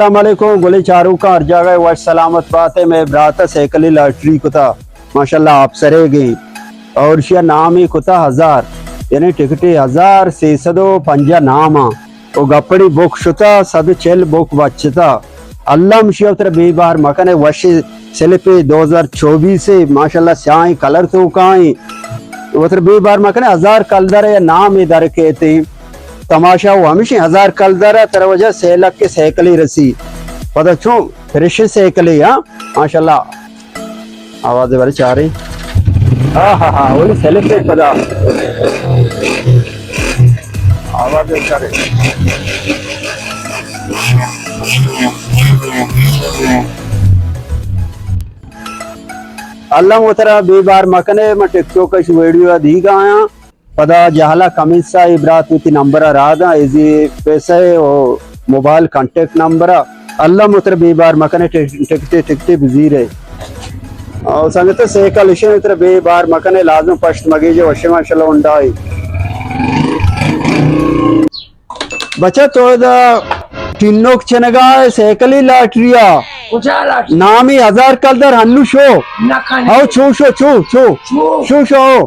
السلام علیکم، گلیں چاروکاں ہر جاگہ وش سلامت بات ئے۔ مئے برات ءَ سائیکلی لاٹری کتا، ماشاءاللہ آپسرے گیں، اور اشیا نام ئے کتا ہزار، یعنی ٹکٹے ہزار سے سد و پنجاہ نام آں۔ و گپڑی بک شتا، سد و چل بک بچتا۔ اللہ مشی وتر بے بار مکنے، وش سلپے دو ہزار چوبیس، ماشاءاللہ سیاہیں کلر توکائیں۔ وتر بے بار مکنے، ہزار کلدر یا نام ئے در کیتے۔ تماشا و ہمیشیں ہزار کلدر ءَ ترا وجہ سے لکھ کے سائیکلے رسی۔ پدا چون فریش سائیکلے، ہاں؟ ماشاءاللہ۔ آواز بارے چارے۔ ہاں، ہاں، ہاں، وہی سیلف پہ پدا۔ آواز چارے۔ اللہ وترا بے بار مکنے، من ٹک ٹاک اش ویڈیو دیگا آیاں۔ پدا جہلا کمیسا اے برات وتی نمبر ءَ راہ داں، ایزی پیسہ ءَ و موبائل کانٹیکٹ نمبر ءَ۔ اللہ متر بے بار مکنے، ٹک-، ٹکٹے، ٹکٹے بزیرے۔ او سنگت سائیکل اشیں، تر بے بار مکنے، لازم پشت مگیجے، وشے ماشاءاللہ ہونڈائی۔ بچہ تو دا ٹینوک چنگا ہے، سائیکلی لاٹری آ۔ کجا لاٹری؟ نامی ہزار کلدر ہنو شو۔ نہ کھانے۔ او چو شو، چو، چو۔ چو۔ شو شو۔